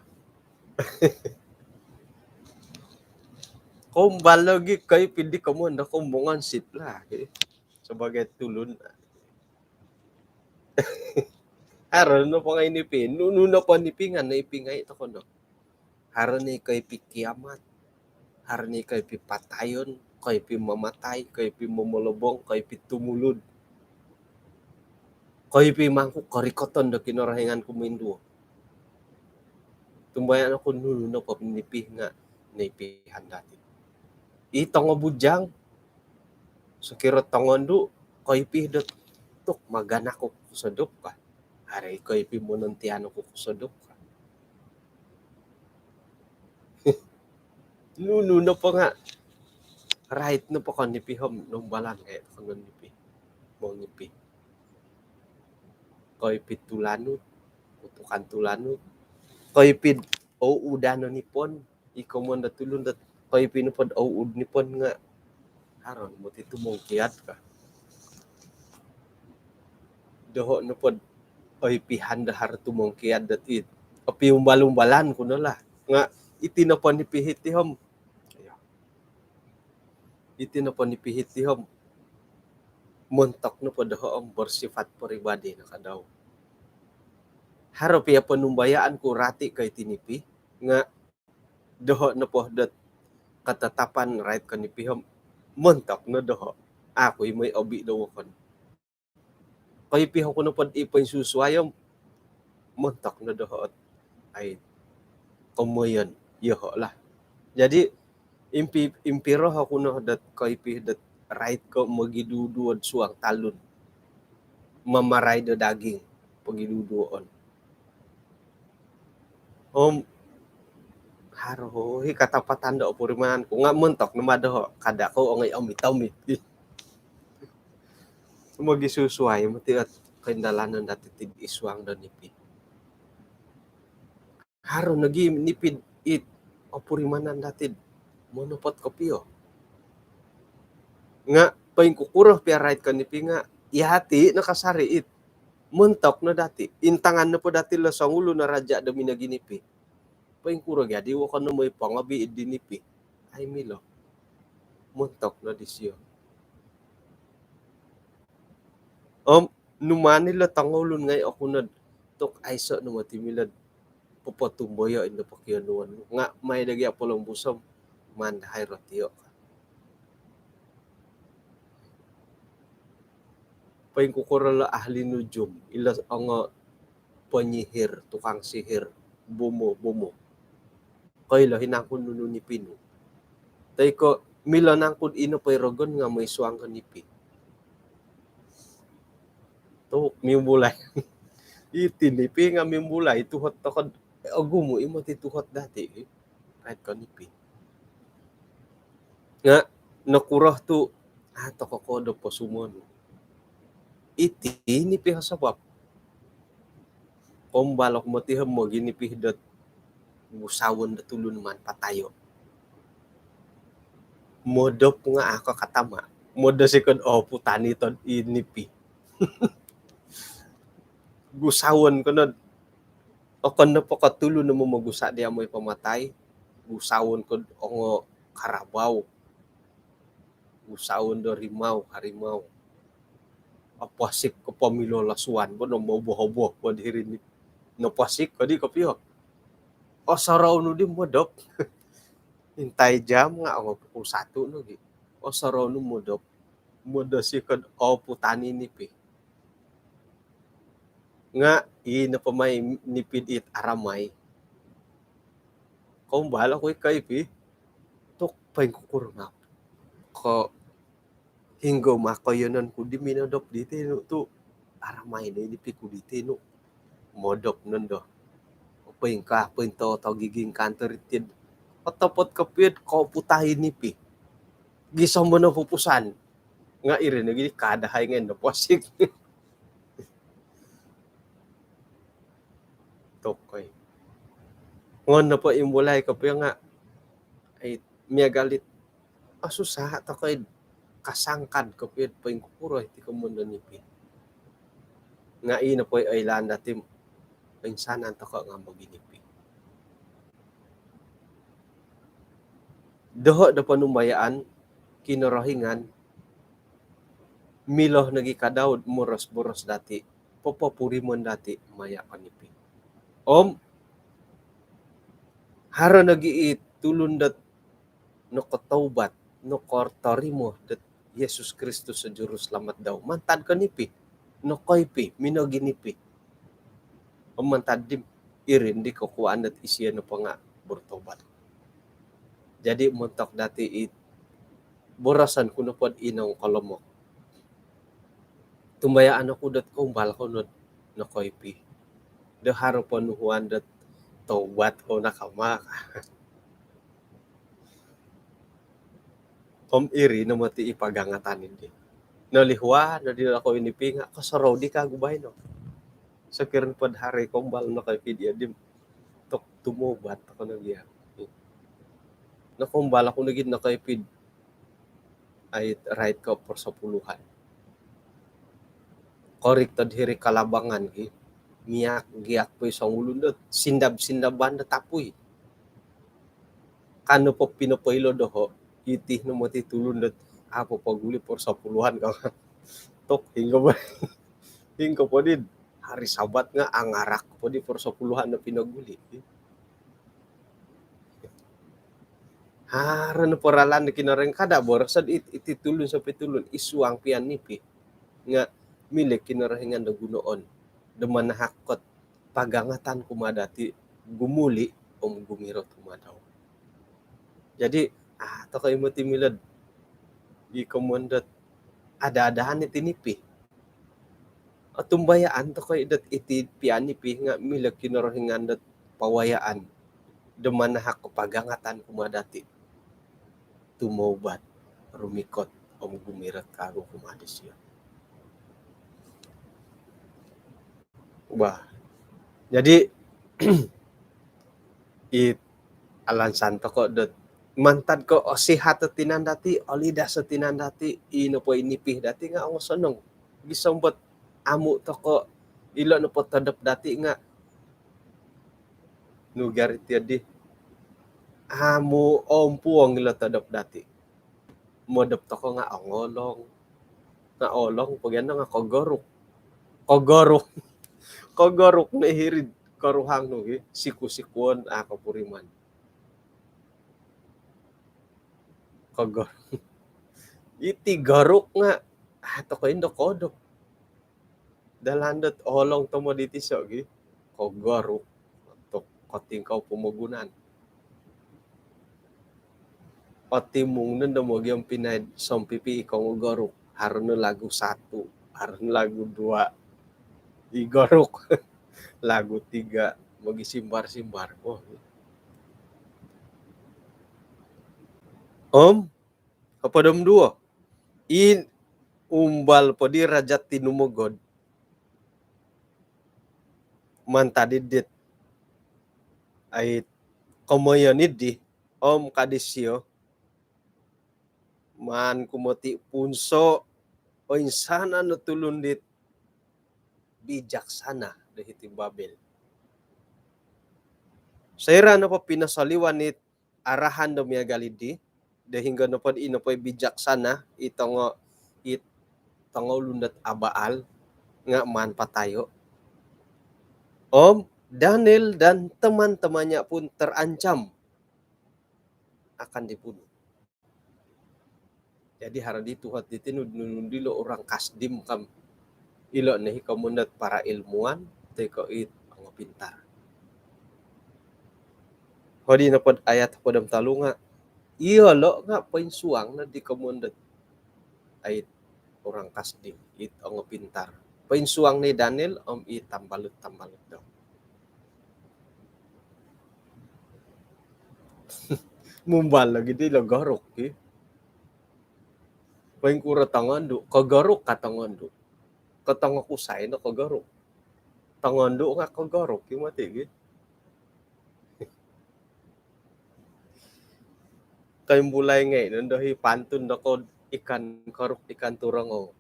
Kombal lagi koi pi di komoyon do kombongan sip lah. Sebagai tulun. Haro nopo ngai nipi, nunu nopo nipi nga' naipi ngai toko no. Haro ni koi pi kiamat, haro ni koi pi patayon, koi pi mamatai, koi pi momolobong, koi pi tumulud, koi pi mangku korikoton do Kinorohingan kuminduo. Tumbayaan oku nunu nopo nipi nga' naipi handati. I tongo bujang, sokiro tongondu, koi pi dot tuk maganak oku kosodop ka. Haro i koi pi monontian oku kosodop ka. Nunu nopo nga' rait nopo ko nipi om noumbalan ngai' kono nipi. Mongipi. Koi pi tulanud, kutukan tulanud. Koi pi o udan o nipon. I komoyon do tulun dot koi pi nopod o ud nipon nga' haro moti tumongkiad ka. Doho' nopod oi pihan do haro tumongkiad dot it opiumbal-umbalan ku no lah. Nga' iti nopo nipi hiti om, iti nopo nipi hiti om montok nopo doho' om bersifat peribadi no ka dau. Haro pia ponumbayaan ku rati ko iti nipi nga' doho' nopo dot katatapan rait ko nipi om montok no doho'. Aku i moi obi do wokon. Koi pi oku nopod i poinsusuai om montok no doho' ot ai komoyon iyoho' lah. Jadi impi, impiro oku no dot koi pi dot rait ko mogiduduo'd suang talun. Mamarai do daging pogiduduo'on. Om haro hi katapatan do opurimanan ku nga' montok no ma doho', kada' kou ongoi omit-omit. Mogisusuai moti ot koindalanon dati' tid isuang do nipi. Haro nogi nipi it opurimanan dati'd monopot kopio. Nga' poingkukuro pia rait ko nipi nga' iyati' no kasari it montok no dati'. Intangan nopo dati' lo songulun o raja' do minoginipi. Poingkuro gia di wokon no moi pongobi' di nipi. Ai milo. Montok no disio. Om numaan ilo tongoulun ngai' oku nod tuk aiso' no moti milo'd popotumboyo' indo pokionuon nga' mai do gia polombuso' maan dahai rotio'. Poingkukuro lo ahli nujum, ilo ongo penyihir, tukang sihir, bomoh-bomoh. Koilo hi nangku nunu nipi nu. Toi ko' milo nangku'd ino po i rogon nga' moi suang ko nipi. Tu' mimbulai. Iti nipi nga' mimbulai tuhot toko'd ogumu' i moti tuhot dati'. Rait ko nipi. Nga' nokuro tu' a' toko koodop o sumonu. Iti nipi o sabap. Kombal oku moti om moginipi dot gusawon do tulun maan patayo'. Modop nga' a' ko katama'. Modosi ko'd o putani to'd i nipi. Gusawon ko nod Okon nopo ko tulun no momogusa' di amoi pamatai, gusaon ko ongo karabau, gusaon do rimau, harimau. Oposik ko pomilo lasuan bo no moboh-oboh bo diri ni. Noposik ko di kopio. Osorou nu di modop. Intai jam nga' ongo pukul satu nogi. Osorou nu modop. Modosi ko do oputani nipi. Nga' ii nopo mai nipi dit aramai. Koumbal oku i' koipi. Tu' poingkukuro nga' ko hinggo ma koiyonon ku di minodop diti nu tu' aramai no i nipi ku diti nu. Modop nondo. Poingkaa, pointo-, togiging kantor itid. Otopot kopio'd koputai nipi. Gisom bo no pupusan. Nga' iri nogi kada hai ngai' noposik. Tokoi. Ngon nopo imbulai kopio nga', ai, miagal it, ah, susah tokoi kasangkad kopio poingkukuro iti komoyon do nipi. Nga' ii nopo i oilaan dati' insanan toko' nga' moginipi. Doho' do ponumbayaan Kinorohingan milo nogi ka Daud moros-boros dati', popopurimon dati' maya' konipi. Om haro nogi i tulun dot nokotaubat, nokotorimo dot Yesus Kristus o Juruselamat dau. Mantad konipi, nokoipi, minoginipi. Om mantad di, iri ndi kokuaan dot isio nopo nga' bertobat. Jadi montok dati' i boroson ku nopo di nongkolomok, tumbayaan oku dot koumbal kou nod nokoipi. Do haro ponuhuan dot tobat kou nakama. Om iri no moti i pagangatan indi. Nolihuwa nodi oku inipi nga' kosorou di kagu baino. Sokiro nopod hari koumbal nokoipi dia di, tok tumobat toko nogi. Nokoumbal oku nogi nokoipi. Ai, rait ko persepuluhan. Korikot dot hiri kalabangan gi. Miak-giak po i songulun dot sindab-sindaban dot tapui. Kanu po pinopoilo doho', iti no moti tulun dot a' po poguli' persepuluhan ka. Tok, hinggo po, hinggo po di hari Sabat nga' angarak po di persepuluhan no pinoguli'. Haro no poralan do Kinorohingan, kada' boroso' it-, iti tulun sampai tulun, i suang pian nipi. Nga' milo Kinorohingan do gunoon do manahak ot pagangatan kumaa dati' gumuli' om gumirot kumaa dau. Jadi, ah, toko i moti milo'd i komoyon dot ada-adaan iti nipi. Otumbayaan toko i dot iti pian nipi nga' milo Kinorohingan dot pawayaan do manahak ot pagangatan kumaa dati'. Tumobat, rumikot om gumirot kagu kumaa disio. Bah. Jadi, i alansan toko' dot mantad ko' osihat o tinan dati', olidas o tinan dati', i nopo i nipi dati' nga' ongosonong. Gisom dot amu' toko', ilo nopo todop dati' nga' nu gari tiyo di, amu' ompuong ilo todop dati'. Modop toko' nga' ongolong. Nga' olong po gia no nga' kogoruk. Kogoruk. Kogoruk no hiri'd koruhang nu gi, siku-sikuon, a' kopuriman. Kogoruk. Iti goruk nga' a' toko' indo kodop. Dalandot olong tomod iti so gi, kogoruk, tok kotingkau pomogunan. Otimung nondo mogiobpinai sompipi i kongogoruk, haro no lagu satu, haro no lagu dua, i goruk, lagu tiga, mogisimbar-simbar. Oh. Om, hopod om duo. I umbal po di raja' tinumogod mantad id dit, ai, komoyon iddi, om ka disio, maan ku moti' punso' oinsanan o tulun dit bijaksana do hiti Babel. Soira' nopo pinosoliwan it arahan do miagal iddi, do hinonggo nopo i nopo i bijaksana, i tongo, i tongoulun dot abaal, nga' maan patayo'. Om Daniel dan teman-temannya pun terancam akan dibunuh. Jadi haro di tuhot diti nu, nu, nunu dilo orang Kasdim kam. Ilo' no i komoyon dot para ilmuwan, toi ko' it ongopintar. Hodi nopo dot ayat hopod om tolu nga', iyolo' nga' poinsuang no di komoyon dot ai orang Kasdim, it ongopintar. Poinsuang no i Daniel om i tambalut-tambalut dau. Mumbal lagi dilo goruk ki. Poingkuro tongondu', kogoruk ka tongondu'. Ko tongokusai no kogoruk. Tongondu' nga' kogoruk ki moti' ki. Koimbulai ngai' nondo i pantun do ko, ikan koruk, ikan turongou.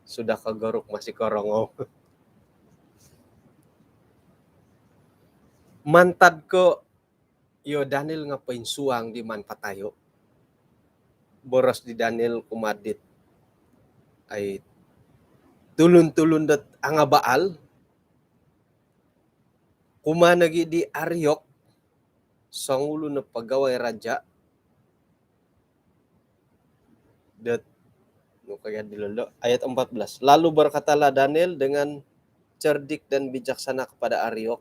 Sudah kogoruk masih korongou. Mantad ko iyo Daniel nga' poinsuang di maan patayo', boros di Daniel kumaa dit ai tulun-tulun dot angabaal, kumaa nogi' di Ariok, songulun o pagawai raja', dot, nu kaya dilo lo, ayat empat belas. Lalu berkatalah Daniel dengan cerdik dan bijaksana kepada Ariok,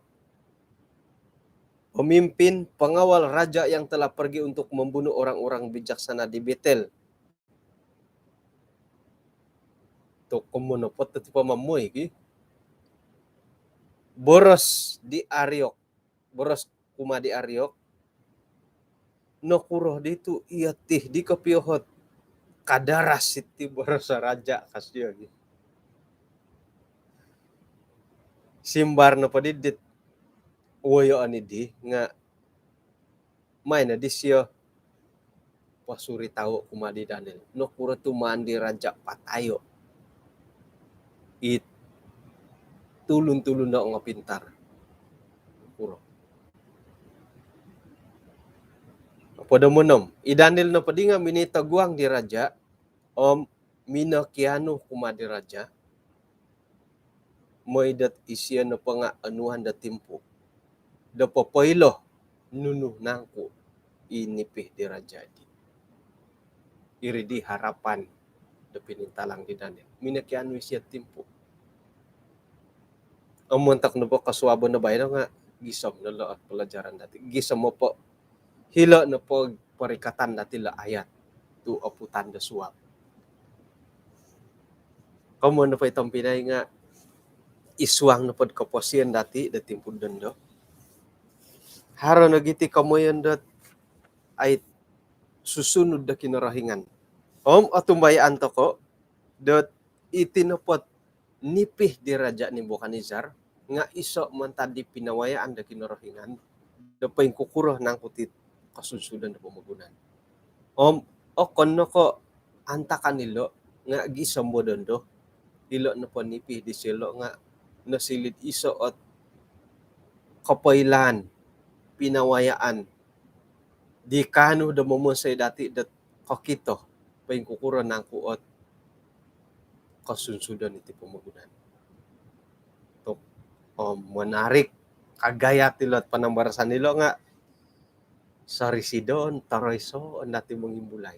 pemimpin pengawal raja yang telah pergi untuk membunuh orang-orang bijaksana di Betel. Tu' komoyon nopo tu' pamamoi ki. Boros di Ariok, boros kumaa di Ariok, nokuro di tu' iyo ti di kopio ot kadaras iti boros raja', ka sio gi. Simbar nopo di dit woyoon iddi nga' maan noddi sio posuritao' kumaa di Daniel, nokuro tu' maan di raja' patayo' it tulun-tulun do ongopintar. Nokuro. Hopod om onom. I Daniel nopo di nga' minoi toguang di raja' om minokianu kumaa di raja', moi dot isio nopo nga' onuan do timpu do popoilo nunu nangku' i nipi di raja' di. Iri di harapan do pinintalang di Daniel. Minokianu isio timpu. Om montok nopo kosuabon do baino nga' gisom no lo pelajaran dati'. Gisom opo hilo' nopo porikatan dati' lo ayat tu' oputan do suab. Komoyon nopo i tompinai nga' id suang nopo do koposion dati' do timpu dondo, haro nogi ti komoyon dot ai susunud do Kinorohingan. Om otumbayaan toko' dot iti nopo nipi di Raja' Nebukadnezar nga' iso' mantad di pinawayaan do Kinorohingan do poingkukuro nangku ti kosunsudon do pomogunan. Om okon no ko' antakan ilo' nga' gisom bo dondo, ilo' nopo nipi disilo' nga' nosiliu iso' ot kopoilaan, pinawayaan di kaanu do momonsoi dati' dot kokito poingkukuro nangku ot kosunsudon iti pomogunan. Tu' om menarik, kagayat ilo' panambarasan ilo' nga' sorisidon, toroisoon dati' mongimbulai.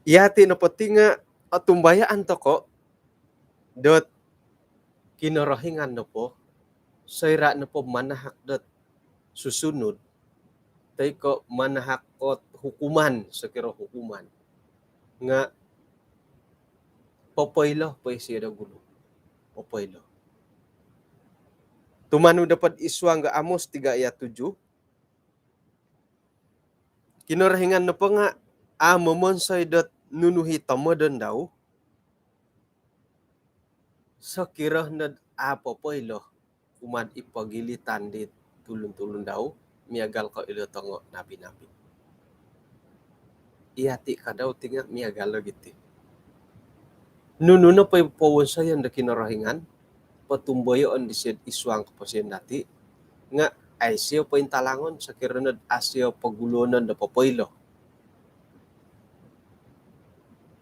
Iyati' nopo ti nga' otumbayaan toko' dot Kinorohingan nopo, soira' nopo manahak dot susunud toi ko' manahak ot hukuman, sokiro hukuman, nga' popoilo po isio do gulu. Popoilo. Tumanud nopo id suang do Amos tiga ayat tujuh, Kinorohingan nopo nga' a' momonsoi dot nunu i tomodon dau sokiro nod a' popoilo kumaa id pogilitan di tulun-tulun dau, miagal ko' ilo tongo nabi-nabi. Iyati' ka dau ti nga' miagal nogi ti. Nunu nopo i powonsoyon do Kinorohingan, potumboyoon disio'd isuang koposion dati' nga' aiso' pointalangon sokiro nod aiso' poguluonon do popoilo.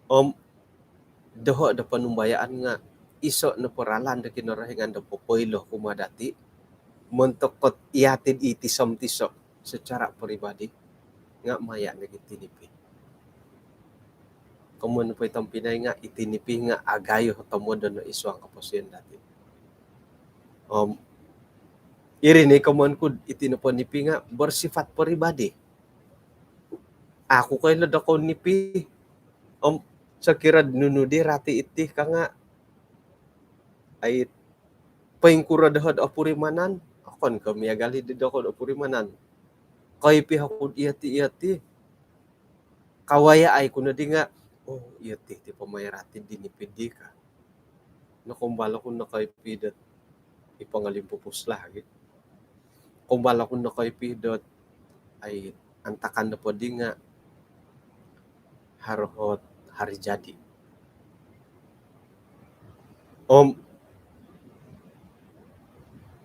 Om doho' do ponumbayaan nga' iso' nopo ralan do Kinorohingan do popoilo kumaa dati' montok ot iyati' di tiso-tiso' secara peribadi nga' maya' nogi' iti nipi. Komoyon nopo i tompinai nga' iti nipi nga' agayo tomod do isuang koposion dati'. Om iri ni komoyon ku'd iti nopo nipi nga' bersifat peribadi. Aku koilo dokou nipi. Om sokiro'd nunu di rati iti ka nga' ai poingkuro doho'd opurimanan, okon ko' miagal i di dokoyu opurimanan. Koipi oku'd iyoti, iyoti. Kawaya' ai ku nodi nga', oh, iyoti ti po mai rati di nipi di ka. Nokoumbal oku nokoipi dot i pongolimpupus lah gi. Koumbal oku nokoipi dot ai antakan nopo di nga' haro ot hari jadi. Om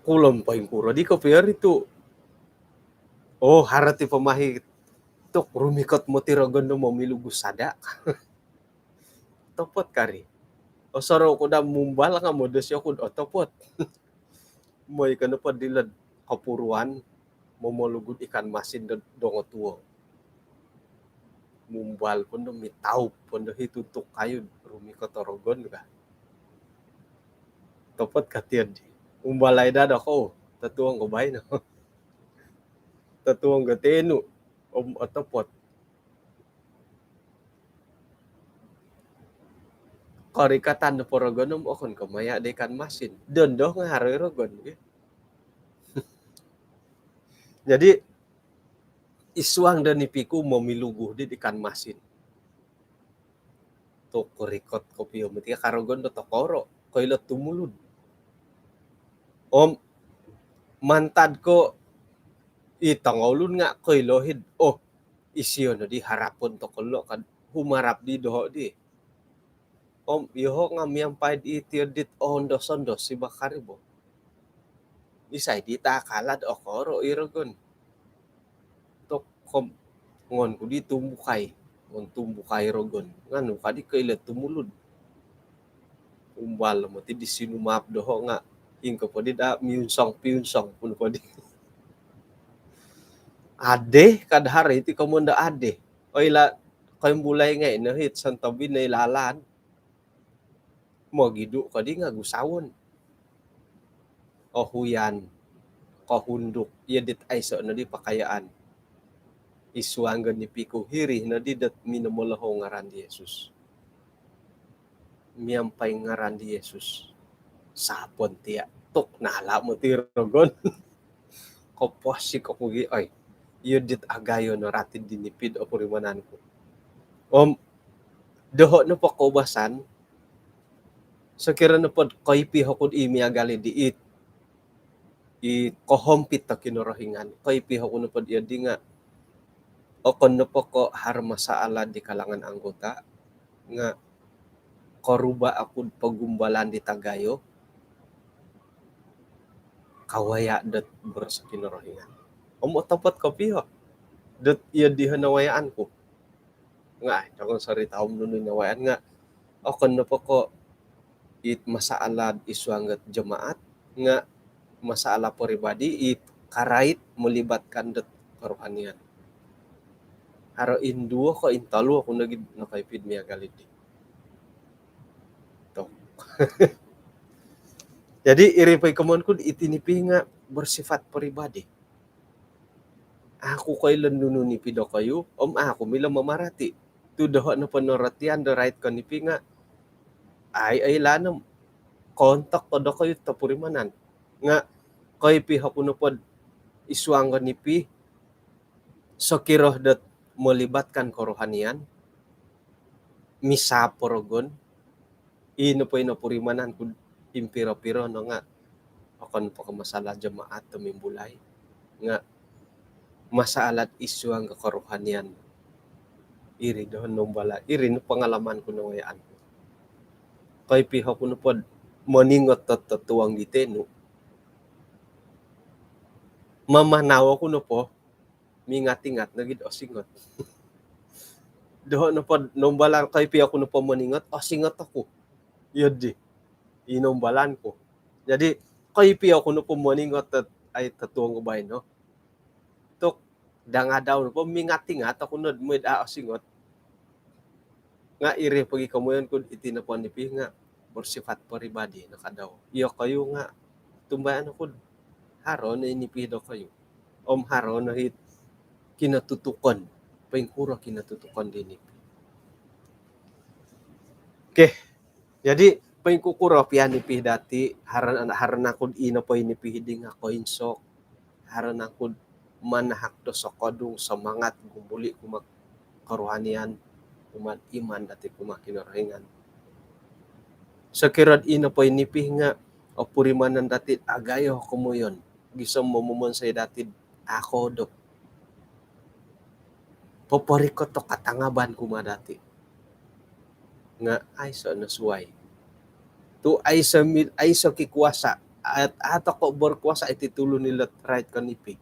kulom poingkuro di kopio ri tu'. Oh, haro ti po mai tu' rumikot moti rogon do momilugu sada'. Otopot kari. Osorou ku daa mumbal nga' modosi oku'd otopot. Moi ko nopo dilo'd kopuruan momolugu'd ikan masin do dongotuo. Mumbal pondo mitaup pondo hi tuntuk kayu rumikot o rogon ka. Otopot ka tiyo di. Umbalai daa dokou. Totuong ko baino. Totuong ko tenu. Om otopot. Korikatan do po rogon om okon ko' maya' do ikan masin. Dondo nga' haro i rogon gi. Jadi isuang do nipi ku momilugu di ikan masin. Tu' korikot kopio moti ka rogon do tokoro'. Koilo tumulud. Om mantad ko' i tongoulun nga' koilo hi'd, oh, isio nodi harapon toko' lo' kad humarap di doho' di. Om iyoho' nga' miampai di tiyo dit ondos-ondos i bakari bo. Isai di takala'd okoro' i rogon. Tok kom ngon ku di tumbukai. Ngon tumbukai rogon. Nga' nu kadi koilo tumulud. Umbal moti di sinumaap doho' nga' ingko podi daa miunsong-piunsong pun podi. Adih kad haro iti komoyon do adih. Oilaan koimbulai ngai' no hit sontob i noilaan. Mogidu' kodi nga' gusawon. Ohuyan, kohunduk, iyo dit aiso' nodi pakayaan. Isuang go nipi ku hiri nodi dot minomolohou ngaran di Yesus. Miampai ngaran di Yesus. Sapon tiya' tuk nala' moti rogon. Koposik oku gi, oi. Iyo dit agayo no rati di nipi'd opurimanan ku. Om doho' nopo koubasan, sokiro nopod koipi oku'd i miagal i di it, i kohompit do Kinorohingan, koipi oku nopod iyo di nga' okon nopo ko' haro masalah di kalangan anggota nga' koruba' oku'd pogumbalan di tagayo, kawaya' dot boros Kinorohingan. Om otopot kopio dot iyo diho nawayaan ku. Nga' ai, tokon sorita om nunu nawayaan nga' okon nopo ko' it masalah isuang dot jemaat nga' masalah peribadi it karait melibatkan dot kerohanian. Haro induo ko' intolu oku nogi nokoipi'd miagal i di. Tok. Jadi iri po i komoyon ku'd iti nipi nga' bersifat peribadi. Aku koilo nunu nipi dokoyu om aku milo mamarati'. Tu' doho' nopo norotian do rait ko nipi nga' ai, oilaan om koontok ko dokoyu topurimanan. Nga' koipi oku nopod isuang ko nipi sokiro dot melibatkan kerohanian, misaap o rogon, ii nopo i nopurimanan ku'd impiro-piro no nga' okon po ko' masalah jemaat do mimbulai nga' masalah isuang ko kerohanian. Iri do numbala', iri no pengalaman ku nawayaan ku. Koipi oku nopod moningot dot totuong di tenu. Mamanau oku nopo, mingat-ingat nogi dot osingot. Doho nopo noumbalan, koipi oku nopo moningot, osingot oku. Iyo di, i noumbalan ku. Jadi, koipi oku nopo moningot dot ai totuong ku baino. Tu dangadau nopo, mingat-ingat oku nod mooi do osingot. Nga iri pogi komoyon ku, iti nopo nipi nga bersifat peribadi no kadau. Iyokoyu nga tumbayaan oku do haro no i nipi dokoyu om haro no it kinotutukon, poingkuro kinotutukon di nipi. Okey. Jadi, poingkukuro pia nipi dati, haro, haro nangku do i nopo i nipi di nga koinsok, haro nangku do manahak do sokodung, semangat, gumbuli kumaa kerohanian, kumaa iman dati kumaa Kinorohingan. Sokiro do i nopo i nipi nga opurimanan dati do agayo komoyon, gisom momonsoi dati do akodop, poporikot do katangaban kumaa dati. Nga aiso no suai. Tu aiso mil-, aiso kikuasa. At, at tokou berkuasa iti tulun ilo rait ko nipi.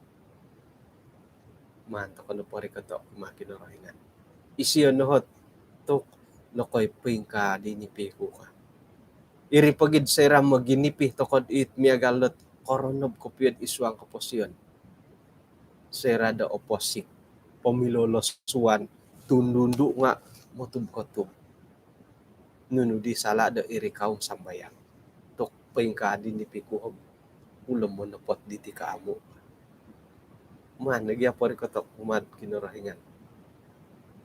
Maan tokou no porikoto kumaa Kinorohingan. Isio no ot, tu nokoi poingkaa di nipi ku ka. Iri pogi do soira moginipi tokou dit miagal dot koronob kopio id suang koposion. Soira do oposik, pomilolosuan, tundu-undu nga motub-kotub. Nunu di sala do iri kaum sambayang? Tu poingkaa di nipi ku om ulom monopot diti ka amu. Maan nogi porikoto kumaa Kinorohingan.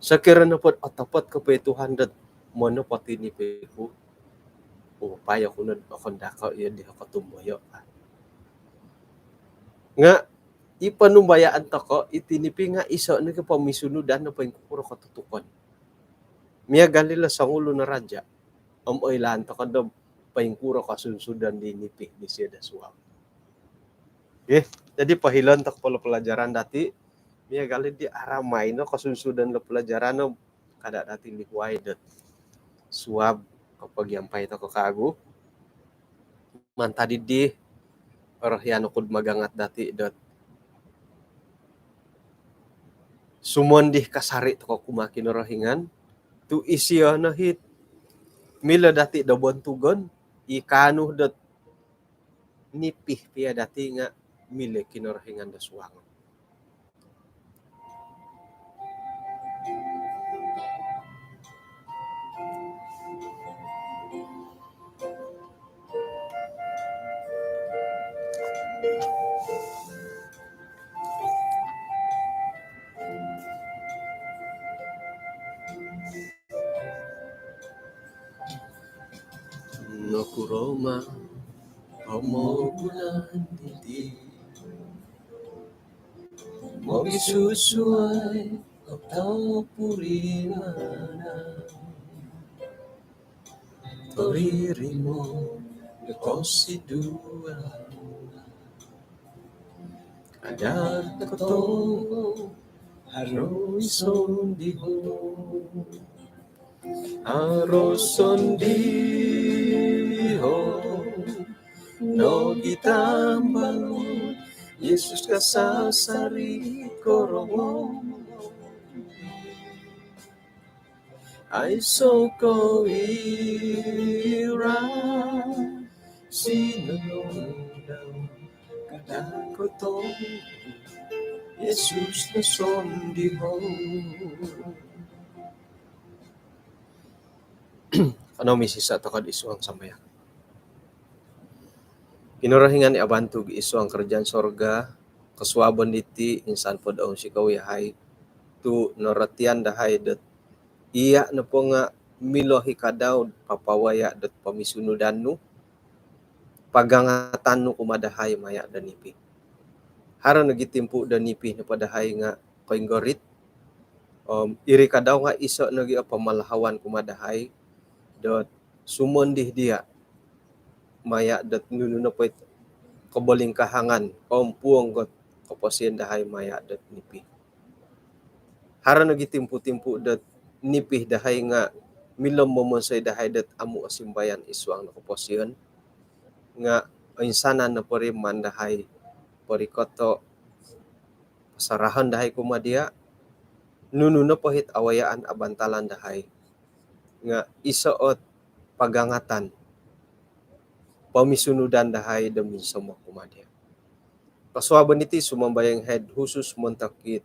Sokiro nopo do otopot kopio i Tuhan dot monopot i nipi ku, upayo ku nod okon dako iyo di kotumboyo. Nga i ponumbayaan tokou, iti nipi nga iso nogi pomisunudan do poingkukuro kotutukon. Miagal ilo songulun o raja om oilaan tokou do poingkuro kosunsudan di nipi disio do suab. Okey, jadi pohilon tokou po pelajaran dati, miagal di aramai no kosunsudan do pelajaran om kada dati lihuai dot suab kopogiampai tokou kagu. Mantad di, orohian oku do magangat dati dot sumondi kasari tokou kumaa Kinorohingan, tu isio no it milo dati do bontugon, i kaanu dot nipi pia dati nga milo Kinorohingan do suang. Nokuro ma pomogunan diti mogisusuai o topurimanan? Toririmo do kosiduan. Adar koto haro i sondiho. Haro sondiho nogi tambalut, Yesus kasasari korongou. Aiso kowiro sinonondau, kada koto Yesus no sondiho. Kanou misisa tokou id suang sambayang. Kinorohingan i abantug id suang kerajaan sorga, kosuabon diti insan po do ounsikou yahai tu norotian dahai dot iya nopo nga milo i kadau papawaya dot pomisunudan nu, pagangatan nu kumaa dahai maya do nipi. Haro nogi timpu do nipi nopo dahai nga koinggorit. Om iri kadau nga iso nogi o pamalahawan kumaa dahai dot sumondi dia maya dot nunu nopo it kobolingkahangan, kompuong got koposion dahai maya dot nipi. Haro nogi timpu-timpu dot nipi dahai nga milo momonsoi dahai dot amu osimbayan id suang do koposion. nga' oinsanan nopo ri maan dahai porikoto', pasarahon dahai kumaa diya', nunu nopo it awayaan abantalan dahai nga' iso' ot pagangatan, pomisunudan dahai do minsomok kumaa diya'. Kosuabon iti sumambayang hai'd husus montok it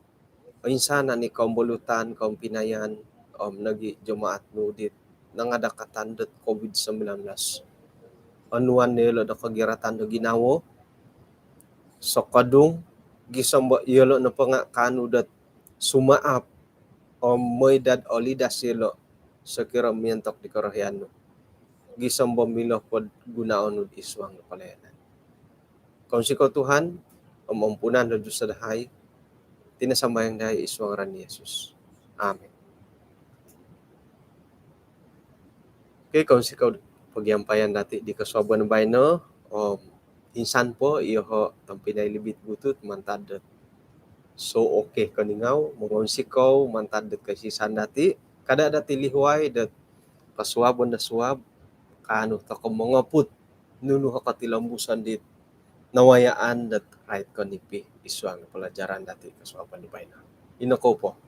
oinsanan i kombolutan, kompinayan om nogi' jemaat nu dit nangadakatan dot covid sembilan belas. Onuan no iyolo' do kogiratan do ginawo, sokodung, gisom bo iyolo' nopo nga' kaanu dot sumaap om mooi dot olidas iyolo' sokiro miontok di korohian nu, gisom bo milo pod gunoon nu'd id suang do palayanan. Kounsikou Tuhan om ampunan do dusa dahai. Iti no sambayang dahai id suang ngaran Yesus. Amin. Okey, kounsikou pogiampaian dati' di kosuabon baino. Om insan po iyoho' tompinai Libit Gutut mantad dot Sou OK Keningau mongounsikou mantad dot koisisan dati'. Kada' dati' lihuai dot kosuabon do suab, kaanu toko' mongoput nunu o kotilombuson dit nawayaan dot rait konipi id suang palajaran dati' kosuabon baino. Ino kou po.